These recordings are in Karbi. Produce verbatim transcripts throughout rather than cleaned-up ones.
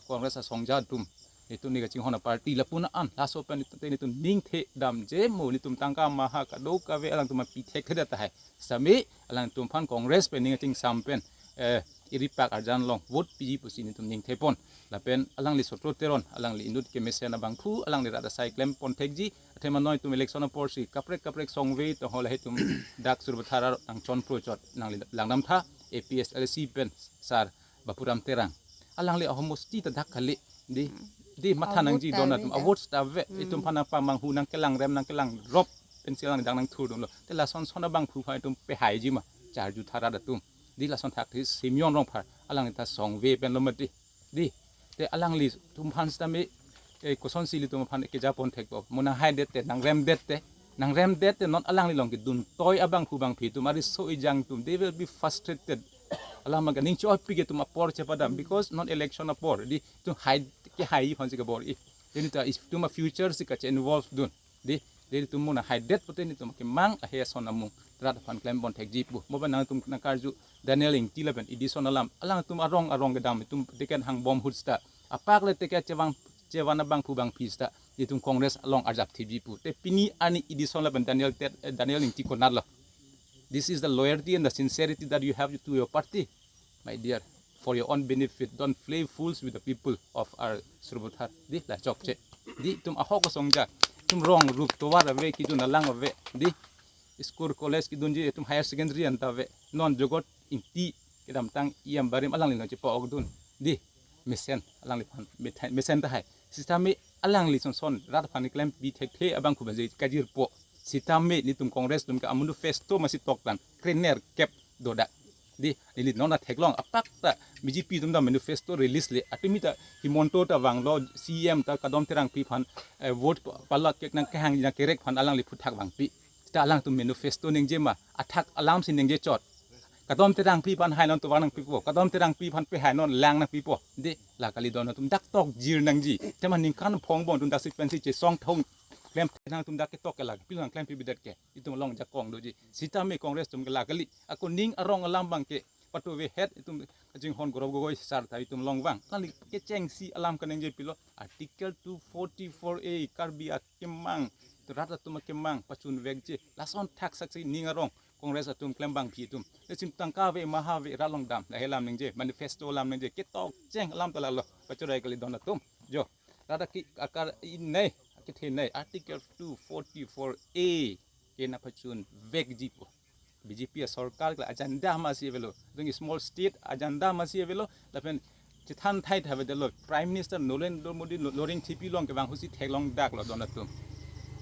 Congress asongja atum, itum ne kachinghon aparty lapu-an, laso pen itum, itum ningthe damji mo, itum tangka maha kadokave alangtum apithekthedet tahai. Sitame alangtum aphan Congress pen ning achingsam pen, eh, iripak arjan along vote piji pusi itum ningthepon. Lapen alangli Sotro Teron, alangli inut kemesen abangphu, alangli rat asai klempon thekji, athema non itum election aporsi kaprek kaprek songve, to hola itum dak Sarupathar nangchonpro chot nangli langdamtha, A P H L C pen sar Bapuram Terang. Alangli ahomosti ta dak kali, di, di matha nangji, donat atum avote ta ave, itum aphan nangpamanghu, nangkelangrem, nangkelangrop pensi alang dak nangthurdunlo. Te lasonson abangphu aphan itum pehaiji ma, charju tha rat atum. Di lason thakthis Simeon Rongphar, alangli ta songve penlo mati. Di, te alanglitum aphan sitame, eh, kosonsi ilitum aphan kejapon thekpo. Mo nanghaidet te, nangremdet te, nangremdet te non alangli along kedun toi abangphu bangphi atum, ariso ejang atum, they will be frustrated. Alam aga ning cho-oi pik atum apor chepadam, because non election apor, di, itum hai, kehai aphansi kebor-i. Di neta itum afuture si kache-involve dun. Di, di itum mo nanghaidet pute itum kemang ahe ason amung rat aphan klempon thekji pu. Mo ba nangtum nangkarju Daniel Ingti lapen Edison Alam, alangtum arong arong kedam, itum ticket hangbom ahut seta, apak le ticket chevang, chevan abangphu bangphi seta, itum Congress along arjap thipji pu. Te pini arni Edison lapen Daniel Tet, eh, Daniel Ingti konatlo? This is the loyalty and the sincerity that you have to your party, my dear. For your own benefit, don't play fools with the people of our Sarupathar. Di, la chokche. Di, itum ahok asongja, itum rong rup tovar ave, kidun alang ave. Di, school college kidunji, itum higher secondary anta ave. Non Jogot Ingti kedamtang E M barim alangli nangchepa-okdun. Di, mesen alangliphan, metha-, mesen tahai. Sitame alangli sonson rat aphan klempi thekthe abangphu baje kajirpo. Sitame itum Congress atum ke amanifesto masi toktan krenerkep dodak. Di, neli non ta theklong, apak ta B J P atum ta manifesto release le, atumi ta Himanta ta vanglo, C M ta Kadom Terangpi aphan, eh, vote pa-, palak kek nangkehang nangkerek aphan alangli aphuthak vangpi. Ta alangtum manifesto ningje ma, athak alamsi ningje chot. Kadom Terangpi aphan hai non tovar nangpipo, Kadom Terangpi aphan pehai non lang nangpipo. Di, la kali, donat atum dak tokjir nangji. Tema ningkan phong bon atum daksi pensi chesong thong klem nangtum dak ketok ke la, pil nang klempi bidet ke. Itum along jakong doji. Sitame Congress atum ke la kali. Ako ning arong alam abang ke patuve het, itum kachinghon Gaurav Gogoi sar ta itum along vang. Kali kechengsi alam kaningje pilo. Article two forty-four A, Karbi akemang, rat atum akemang pachunvekji. Lason thaksaksi ning arong Congress atum klembangpi atum. Lesim tangka ave, maha ave, rat along dam, lahei alam ningje, manifesto alam ningje, ketok cheng alam ta lalo. Pachorai kali, donat atum. Jo, rat aki akar inei, akethenei, Article two forty-four A ke nangpachunvekji pu. B J P asorkar ke la agenda masi avelo. Itum small state agenda masi avelo. Lapen chethan thai thavedetlo. Prime Minister Narendra Modi lo-, loring thipi along kevang ahutsi theklong daklo, donat atum.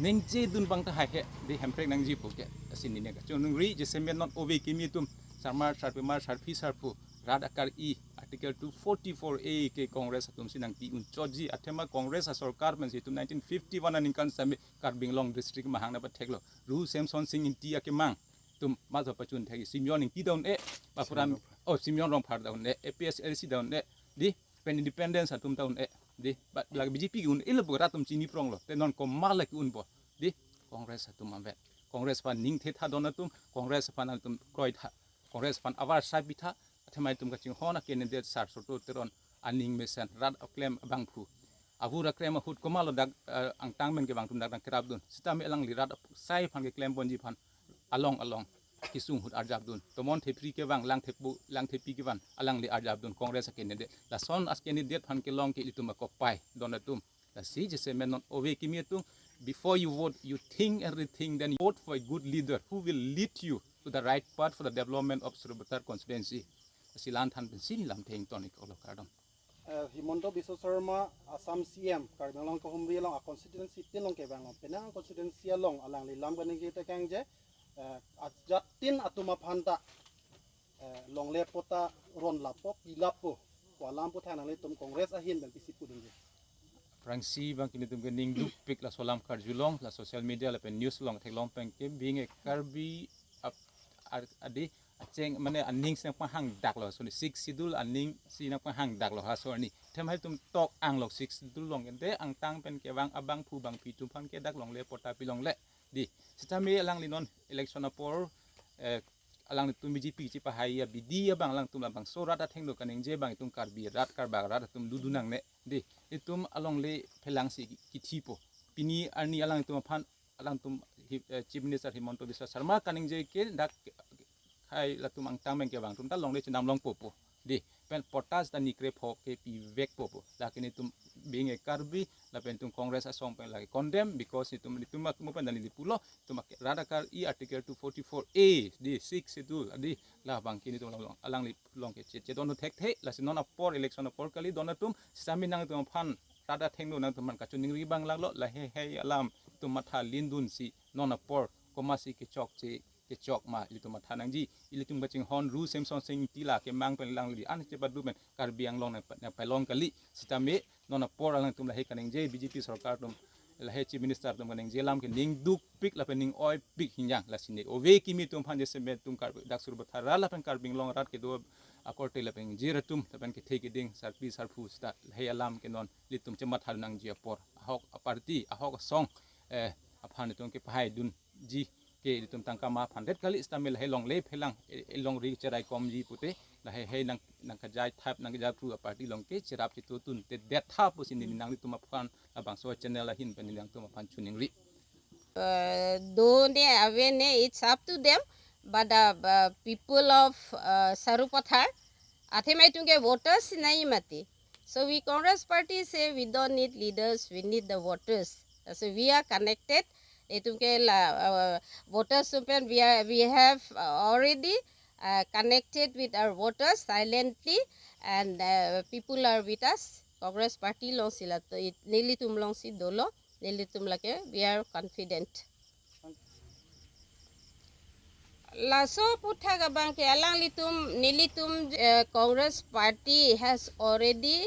Ningjedun abang tahai he, di, hemprek nangji pu ke. Asin neli kachoningri, jasemet non ove kimi atum, sarmar, sarpimar, sarpi, sarpo, rat akar-i, Article two forty-four A ke Congress atumsi nangpi unchotji, athema Congress asorkar pensi itum nineteen fifty-one aningkan sitame Karbi Anglong district mahang nangpatheklo. Ru Semson Sing Ingti akemang atum majo pachun thekji, Simeon Ingti ta un-e, Bapuram, Simeon Rongphar. Oh, Simeon Rongphar ta un-e, A P H L C ta un-e, di, pen independence atum ta un-e, di, ba, la B J P ke un-elo pu rat atum chini pronglo, te non komat lake unpo, di, Congress atum anvet. Congress aphan ningthetha, donat atum, Congress aphan atum kroitha, Congress aphan avarsai pitha, athema itum kachinghon acandidate sar Sotro Teron aning mesen, rat aklem abangphu. Avur aklem ahut komatlo dak, eh, angtang pen kevang atum dak nangkerapdun. Sitame alangli rat sai aphan keklemponji aphan along along kesung ahut arjapdun. Tomon Thepri kevang, Lang Thepu, Lang Thepi kevang, alangli arjapdun Congress acandidate. Lason acandidate aphan kelong ke itum akopai, donat atum. Lasi jasemet non ove kimi atum, before you vote, you think and rethink, then vote for a good leader who will lead you to the right path for the development of Sarupathar constituency. Lasi la-an than pensi neli lamthe ingtonik olo, kardom. Eh, Himanta Biswa Sarma, Assam C M, Karbi Anglong kehumri along a constituency tin along kevang along, penang constituency along alangli lam kaningje tekangje, eh, ajat tin atum aphan ta, eh, longle patta ron lapo, pi lapo, pu alam pu thanang, ilitum Congress ahin pen pisi pudunji. Aphrangsi bang ke nelitum ke ning dukpik laso alam karjulong, la social media lapen news along theklong pen ke, being a Karbi ap-, ar-, adi, acheng mane aning si nangpahang daklo, so ni Sixth Schedule aning si nangpahang daklo ha, so ni. Athema itum tok anglok Sixth Schedule along ente angtang pen kevang abangphu bangphi atum aphan ke dak longle patta pilongle. Di, sitame alangli non election apor, eh, alangtum B J P chepahai abidi abang alangtum labangso rat athengno kaningje abang itum Karbi rat Karbak rat atum dodun nangne. Dei, itum alongle phelangsi kithipo. Pini arni alangtum aphan alangtum hi- eh, Chief Minister Himanta Biswa Sarma kaningje ke dak hai latum angtang meng ke abang atum ta longle chenam longpo po. Dei, pen potas ta nikre pho ke pivekpo po. Lake netum being a Karbi lapen itum Congress asong pen lake condemn because itum itum mat mo pen dani dipulo itum ake rat akar i Article two forty-four A dei, Sixth Schedule dei, labang ke netum along alangli along ke che- chedon thekthe. Lasi non apor election apor kali don atum sami nangtum aphan rat athengno nangtum aphan kachiningri abang lalo. Lahei hei alam itum matha lindunsi non apor komatsi kechokche kechok ma ilitum matha nangji. Ilitum kachinghon Ru Semson Sing Ingti la kemang pen alangli an chepadu pen Karbi Anglong nang nangpalong kali. Sitame non apor alangtum lahei kaningje B J P sorkar atum lahei Chief Minister atum kaningje alam ke ning dukpik lapen ning oipik hinjang. Lasi ne ove kimi atum aphan jese me atum Karbi dak Sarupathar lapen Karbi Anglong rat kedo akorte lapen jir atum lapen kethe keding sarpi sarpo seta lahei alam ke non ilitum chematha nangji apor ahok aparty ahok asong eh aphan itum kepahai dunji ke itum tangka ma aphan det kali sitame lahei longle phelang eh, eh, longri cherai komji pute lahei hei nang nangkajai thap nangkajai pru aparty along ke cherap chetutun te det tha pusi neli nanglitum aphan labangso channel ahin pen neli nangtum aphan chiningri. Do ne ave ne, it's up to them, but the uh, people of uh, Sarupathar, athema itum ke voters nai mati. So we Congress party say we don't need leaders, we need the voters. So we are connected. Itum ke la uh, voters atum pen we are we have uh, already uh, connected with our voters silently, and uh, people are with us. Congress party alongsi la to it- nelitum alongsi dolo, nelitum lake we are confident. Laso aputhak abang ke alanglitum nelitum uh, Congress party has already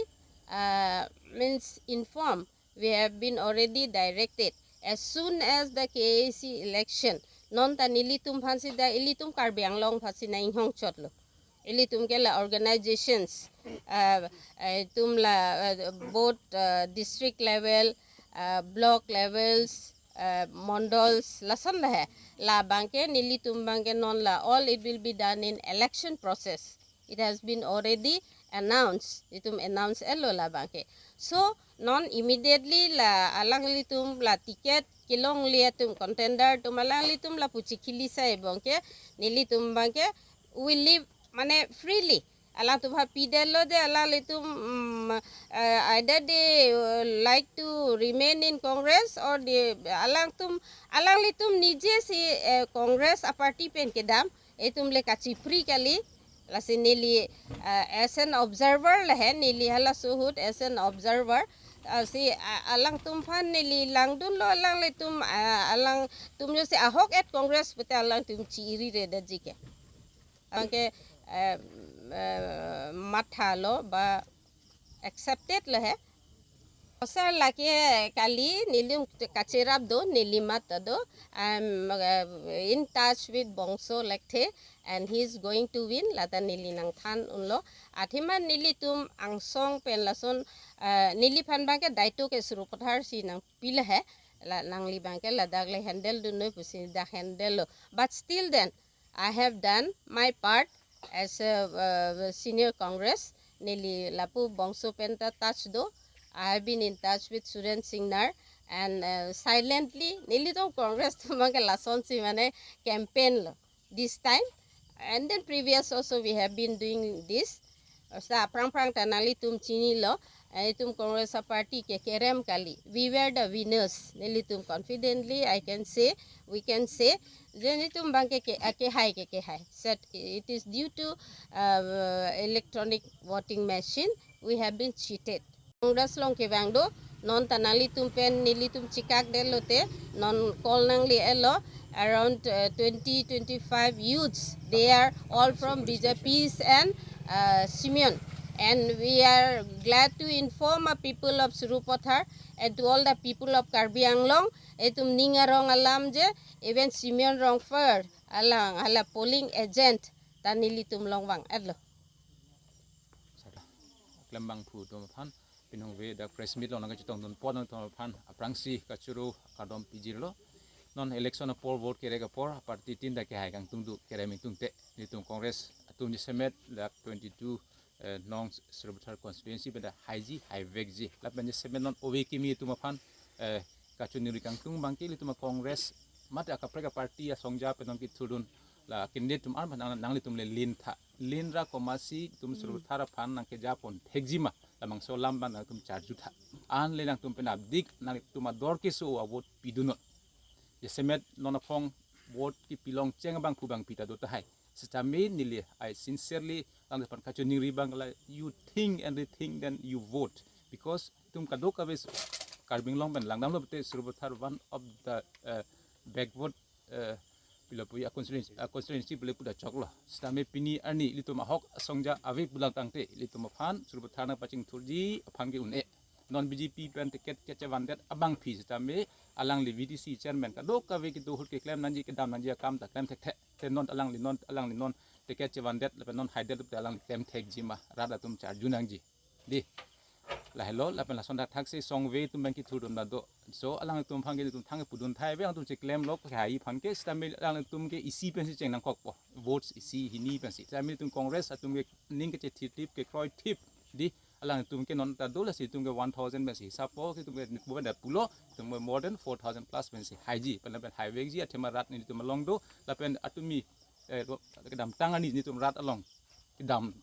uh, means informed. We have been already directed as soon as the K A C election. Non ta nelitum aphansi da ilitum Karbi Anglong aphansi nang inghong chotlo. Ilitum ke la organizations uh, uh, itum la uh, both uh, district level, uh, block levels, uh, mondals lason la he. Labang ke nelitum abang ke non la all it will be done in election process. It has been already announced. Itum announce etlo labang ke. So non immediately la alanglitum la ticket kelongle atum contender atum alanglitum lapu chikili sai abang ke nelitum abang ke we live mane freely. Alangtum ha pidetlo de alanglitum mm, uh, either they uh, like to remain in Congress or they alangtum alanglitum nije si uh, Congress a party pen kedam. Itum le kachipri kali. Lasi neli uh, as an observer lahen neli hala suhut as an observer. Uh, si uh, alangtum aphan neli langdunlo alanglitum uh, alangtum jo si ahok et Congress pute alangtum chi iri re da jike. Anke uh, uh, mathalo ba accepted lahe. Sir lake kali nelitum kacherap do neli mat do. I'm uh, in touch with Bongso Lekthe and he is going to win lata neli nangthan unlo. Athema nelitum angsong pen lason uh, neliphan abang ke daito ke Sarupathar si nangpi lahe. La nangli abang ke ladak le handle dunoi pusi dak handle lo. But still then I have done my part as a uh, senior Congress. Neli lapu Bongso pen ta touch do. I have been in touch with Suren Singnar and uh, silently nelitum Congress atum abang ke lason si mane campaign lo this time. And then previous also we have been doing this. Sa prang prang ta nanglitum chinilo. Eh, itum Congress a party ke kerem kali. We were the winners. Nelitum confidently I can say, we can say, je nelitum abang ke ke ke hai ke ke hai. Said it is due to uh, electronic voting machine. We have been cheated. Congress along kevang do, non ta nanglitum pen nelitum chikak detlo te, non call nangli etlo, around uh, twenty twenty-five youths. They are all from B J P's and uh, Simeon. And we are glad to inform a people of Sarupathar and to all the people of Karbi Anglong, itum ning arong alam je, even Simeon Rongphar alang hala polling agent ta nelitum along vang etlo. Sada. Klembangphu atum aphan pinong ve dak press meet along nangkachetongdun pon atum aphan aphrangsi kachoro kardom pijirlo. Non election apor, vote kerek apor, party tin ta kehai kangtung do, kerem ingtung te. Nelitum Congress atum jasemet lak twenty-two, eh, nong Sarupathar constituency pen ta haiji, haivekji. Lapen jasemet non ove kimi atum aphan, eh, kachiningri kangtung abangke ilitum Congress mate akaprek aparty asongja pen nong kethurdun la candidate atum arman nang, nanglitum le lin tha. Lin ra komatsi itum Sarupathar aphan nangkejapon thekji ma, labangso alam abang nangtum charjutha. An le nangtum pen apdik nangtum ador keso avote pidunnon. Jasemet non aphong vote kepilongcheng abang pu abang pi ta do tahai. Sitame neli, I sincerely alangli aphan kachiningri abang la, you think and rethink, then you vote. Because itum kadokave Karbi Anglong pen langdamlo pute Sarupathar one of the, uh, backward, uh, pilo pu a constituency, a constituency pule pu ta choklo. Sitame pini arni ilitum ahok asongja ave pulang tangte ilitum aphan Sarupathar nangpachingthurji aphan ke un-e. Non B J P pen ticket kechevandet abangpi sitame alangli V D C chairman kadokave kedo ahut keklem nangji, kedam nangji akam ta klem thekthe. Te non alangli non, alangli non ticket chevandet lapen non haidet te alangli klem thekji ma, rat atum charju nangji. Di. Lahelo, lapen lason thakthak si song ave atum abang kethurdun ta do. So alangtum aphan ke itum thang pudun thai ave, alangtum cheklemlo kehai aphan ke, sitame alangtum ke isi pensi cheng nangkokpo. Votes isi hini pensi. Sitame itum Congress atum ke ning kechethirthip, kekroi thip. Di, alangtum ke non ta do, lasi itum ke one thousand pensi hisappo, ke itum ke bukan da pulo, itum ke more than four thousand plus pensi haiji, pen lapen haivekji, athema rat nelitum along do, lapen atumi, eh, kedamtang arni nelitum rat along kedam